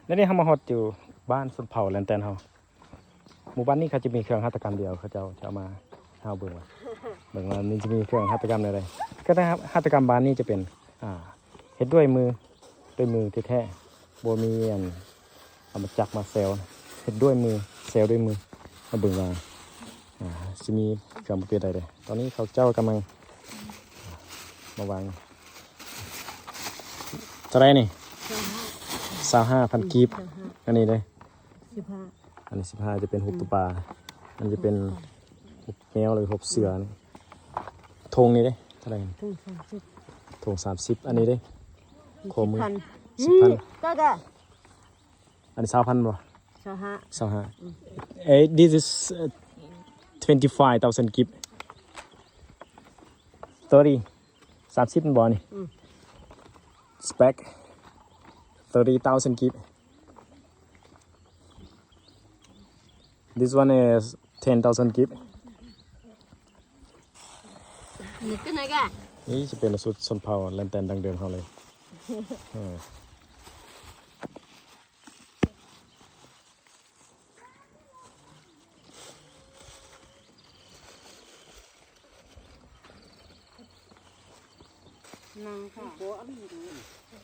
ແລ້ວນີ້ເຮົາມາຮອດຢູ່ບ້ານຊົນເຜົ່າແລນແຕນເຮົາ. ໝູ່ບ້ານນີ້ເຂົາຈະມີເຄື່ອງຫັດຖະກຳດຽວ ເຂົາເຈົ້າຈະເອົາມາໃຫ້ເຮົາເບິ່ງວ່າ ເບິ່ງວ່າມັນຈະມີເຄື່ອງຫັດຖະກຳແນວໃດ. ເຄື່ອງຫັດຖະກຳບ້ານນີ້ຈະເປັນ ອ່າ ເຮັດດ້ວຍມື ດ້ວຍມືແທ້ໆ ບໍ່ມີອັນ ເອົາມາຈັກມາແຊວ ເຮັດດ້ວຍມື ແຊວດ້ວຍມື. ມາເບິ່ງວ່າ ອ່າ ຊິມີເຄື່ອງປະເພດໃດເດ້. ຕອນນີ້ເຂົາເຈົ້າກຳລັງມາວາງ. ເທົ່າໃດນີ້? ຊາວຫ້າພັນກີບ. ຊາວຫ້າ ອັນນີ້ເດ້? ສິບຫ້າ. ອັນນີ້ສິບຫ້າ ຈະເປັນຮູບ ອືມ ປາ ອັນນີ້ຈະເປັນຮູບແມວ ຫຼືຮູບເສືອ. ອືມ ຖົງນີ້ເດ້? ເທົ່າໃດ? ຖົງສາມສິບ. ຖົງສາມສິບ. ອັນນີ້ເດ້? ຂໍ້ມື ສິບພັນ. ສິບພັນ. ອືມ ກໍ ກໍ ອັນນີ້ຊາວພັນບໍ່? ຊາວຫ້າ. ຊາວຫ້າ. ອືມ Eh, this is, uh, twenty-five thousand kip. Thirty. ສາມສິບແມ່ນບໍ່ນີ້? ອືມ Spec. Thirty thousand kip. This one is ten thousand kip. ນີ້ຄືຫຍັງກະ? ນີ້ຈະເປັນຊຸດຊົນເຜົ່າແລນແຕນດັ້ງເດີມເຮົາເລີຍ. ເອີ ນັ່ງຄ່ະ.